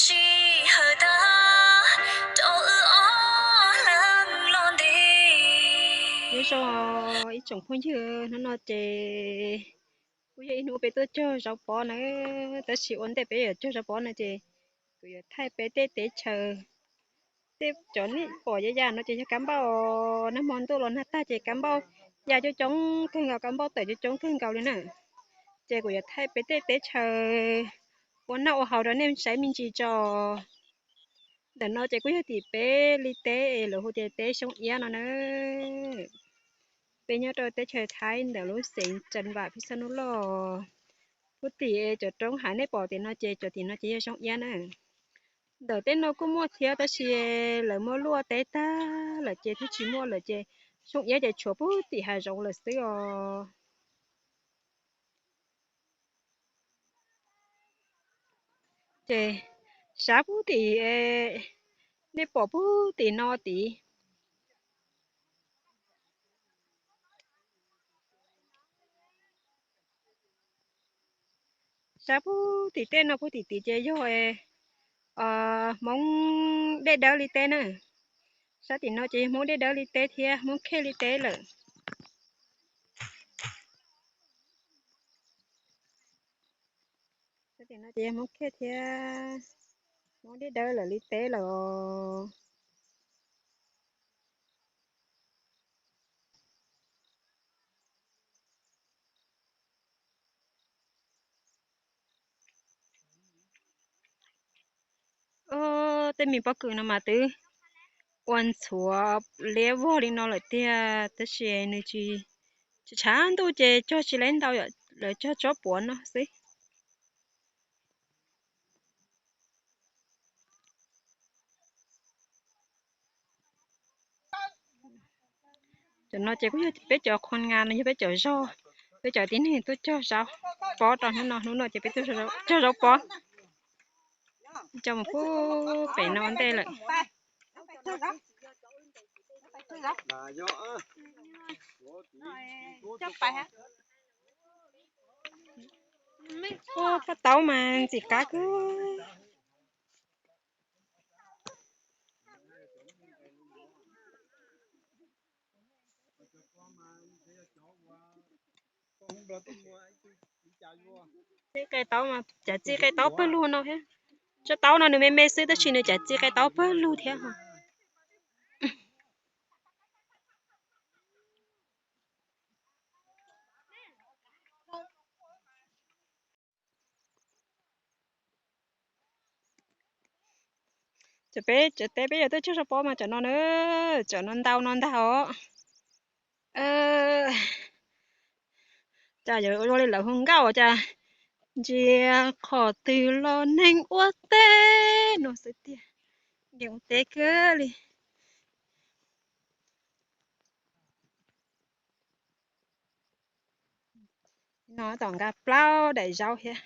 sij hawm tag rau wb ob leeg los ntev. Nyob zoo ib tsoom phooj ywg, hnub no ces kuj yog ib hnub peb tuaj cog zaub pob na, tab sis ua ntej peb yuav cog zaub pob no ces kuv yuav thaij peb tej teb chaws. Tej cov nej pom ya ya no ces yog kab npauj, nag hmo ntuj los nag tag ces kab npauj ya coob coob kawg nkaus, kab npauj tawm coob coob kawg nkaus li na. Ces kuv yuav thaij peb tej teb chaws ua noj ua haus rau nej saib me ntsis tso. Ntawm no ces kuj yog tim peb li teb es lawv hu tias teb Xyoob Iab no na. Peb nyob rau teb chaws Thaib ntawm lub xeev Tseem Vam Phij Xaj Nuj Loj. Puag tim cov roob hav nej pom tim no ces cov tim no ces yog Xyoob Iab na. Ntawm tej no kuj muaj thiab tab sis lawv muab luaj teb tag lawm ces twb tsis muaj lawm ces Xyoob Iab ces tshuav puag tim hav zoov lawm xwb os. Ces sab puag tim, nej pom puag tim no tid. Sab puag tim tej no puag tim tid ces yog Hmoob Dej Dawb li teb na. Sab tim no ces yog Hmoob Dej Dawb li teb thiab Hmoob Khej li teb lawm. Sab tim no ces yog Hmoob Khej thiab Hmoob Dej Dawb lawm li teb lawm os. Tej me pob kws no mas twb ua ntxhuav liab vog li no lawm tiag tab sis nws tsis, tsis tshav ntuj ces cog tsis lawv ntau, lawv cog tsob puav no xwb. Cov no ces kuj yog peb cov qhua nga no, yog peb cov zog, peb cov tib neeg tuaj cog zaub pob rau hnub no. Hnub no ces peb tuaj cog zaub pob, cog mus puag pem no ua ntej lawm. Pob taub mas ntxim qab kawg. Txiv qe taub mas cav txiv qe taub pawg lug no thiab. Tsob taub no nws me me xwb tab sis nws cav txiv qe taub pawg lug thiab. Cov peb cov teb peb yuav tuaj cog zaub pob mas cov no na, cov no ntau no ntag os. Cas yuav ua li lawv hu nkauj cas ntsia qhov twg los neeg ua teb no xwb tiag, neeg ua teb kawg li. No tom nqa plaub daim zaub thiab.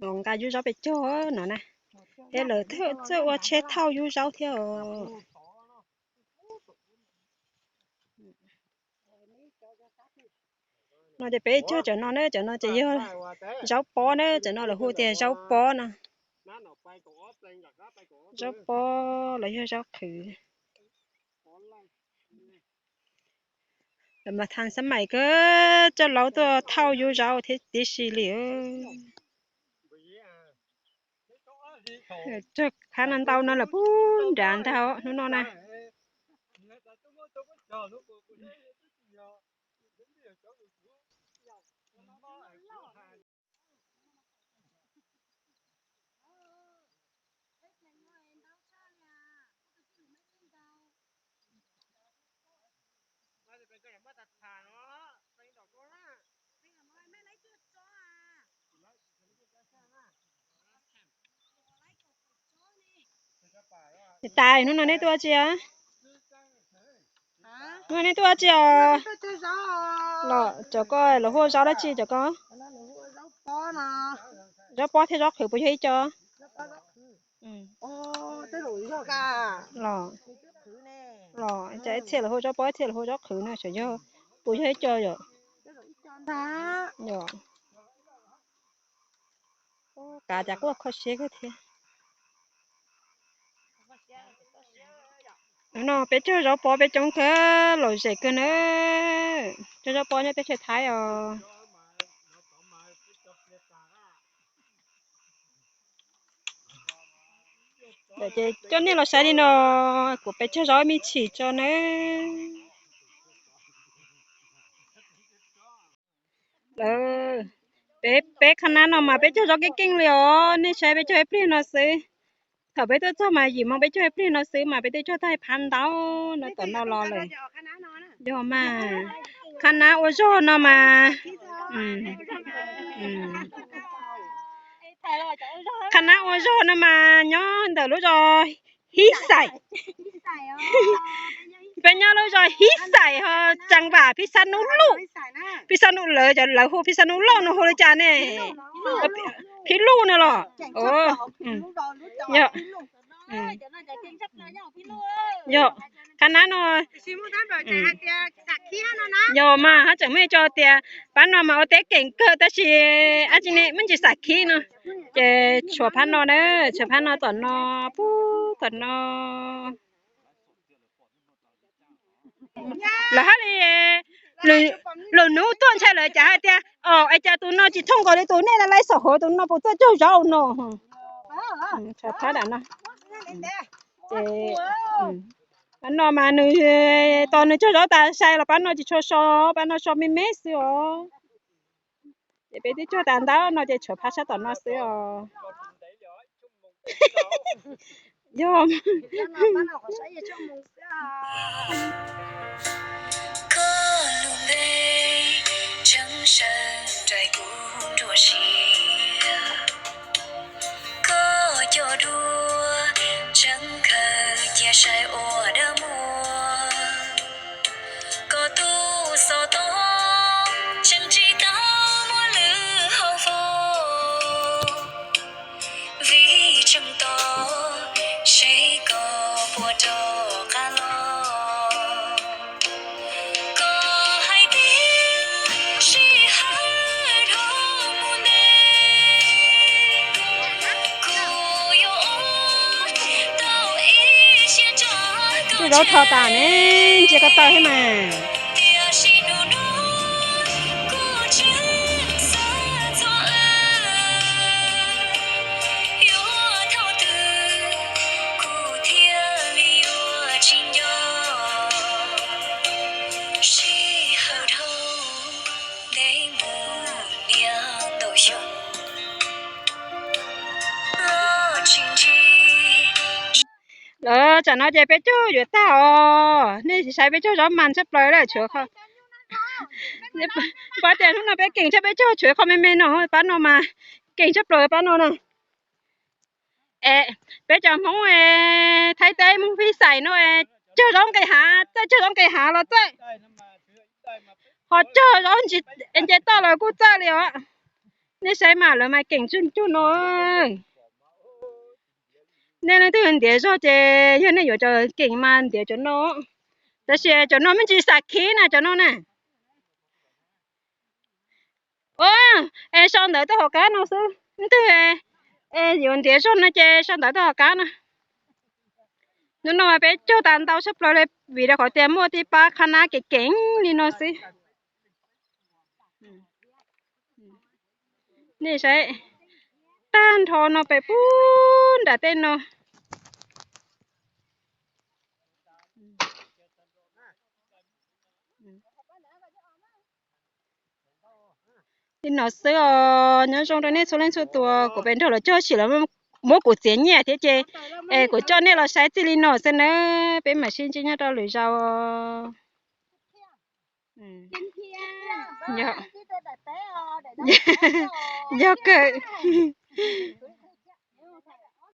No nqa yub zaub pes cog no na, es lawv txawj ua tsheb thauj yub zaub thiab os. No ces peb cog cov no na, cov no ces yog zaub pob na, cov no lawv hu tias zaub pob no. Zaub pob los yog zaub qhwv. Lawv mas thas xab mais kawg, coj laub tuaj thauj yub zaub thiab tib si li. Cog qab no ntau no lawm puag nrad ntag hnub no na. Tais, hnub no nej tuaj tsi os? Hnub no nej tuaj tsi os? Los cov ko lawv hu ua zaub dab tsi cov ko? Zaub pob thiab zaub qhwv puas yog ib co? Los Los cas ib txhia lawv hu zaub pob, ib txhia lawv hu zaub qhwv no, xyov yog puas yog ib co yom. Yog, kav cas quaj kho siab kawg thiab. No peb cog zaub pob peb coob kawg, lom zem kawg na. Cog zaub pob nyob teb chaws Thaib os. Ces coj nej los saib li no, kuv peb cog zaub me ntsis tso nawb. Peb, peb qhab nab no mas peb cog zaub keej keej li os, nej saib peb cog ib pliag no xwb. Thaum peb tuaj txog mas yim moo, peb cog ib pliag no xwb mas peb twb cog tag phab ntau no tom no los lawm. Yog mas, qhab nab ua zog no mas, qhab nab ua zog no mas nyob ntawm lub zos Hib Xais. Peb nyob lub zos Hib Xais ho, tseem vam Phib Xab Nub Luj. Phib Xab Nub, lawv cov lawv hu Phib Xab Nub Lauj no hu li cas ne? Phib Luj no los? Yog, qhab nab no. Yog mas hab tseem muaj cov tias pab no mas ua teb keem kawg tab sis ab tsi ne muaj ntsis xam khib no. Ces tshuav phab no na, tshuav phab no tom no, pub tom no. Lawv hab li, lwm hnub tuaj ntshai lawv cas hais tias, o, es cas tus no tsis thooj nkaus li tus nej lawv xom hauv, tus no puas txawj cog zaub no. Tshuav phab dam no. Pab no mas nws, tos nws cog zaub tas sai los pab no tsis tshua so, pab no so me me xwb os. Ces peb twb cog tas ntau no ces tshuav phab sab tom no xwb os. Yog, koj lub npe tseem sawv nraim kuv nruab siab, koj cov duab tseem khaws cia saib ua dab muag, koj tus xov tooj tseem tsis tau muaj lwm hauv foob, vim tseem tos seb koj puas rov qab los. Koj hais tias sij hawm dhau mus ntev, kuv yuav ua tau ib siab tso koj tseg. Zaub tho tas ne, ntsia koj taw thiab mas. Tiam sis hnub no kuv tseem xav txog lawm, yuav thaum twg kuv thiaj li yuav tsis nco. Sij hawm dhau ntev mus niaj ntau xyoo, los tsis ntsib. Los tsam no ces peb cog yuav tag os, nej saib peb cog zaub mas tshaj plaws lawm, tshuav qhov, pab tias hnub no peb keem tshaj peb cog tshuav qhov me me no, pab no mas keem tshaj plaws pab no na. Es peb cov Hmoob Thaib teb Hmoob Phib Xais no cog zaub nqis hav, txawj cog zaub nqis hav los txawj, ho cog zaub nce toj los kuj txawj li os. Nej saib mas lawv mas keem tsuj cuag no. Nej leej twg ntiav zog ces yog nej yuav cov keem mas ntiav cov no, tab sis cov no me ntsis xam khib na cov no na. Ua, es sau ntawv tuaj hauv qab no xwb, leej twg es yuav ntiav zog no ces sau ntawv tuaj hauv qab no. Hnub no peb cog tas ntau tshaj plaws li vim rau qhov tias muaj tib pab qhab nab keem keem li no xwb. Nej saib, tag nrho no pem pub nram tej no. Li no xwb os, nyob zoo rau nej txhua leej txhua tus, kuv pem nrog lawv cog sim lawv muab kuv txiav nyiaj thiab ces kuv coj nej los saib txij li no xwb nawb, peb mam sib ntsib nyob rau lwm zaus. Yog kawg.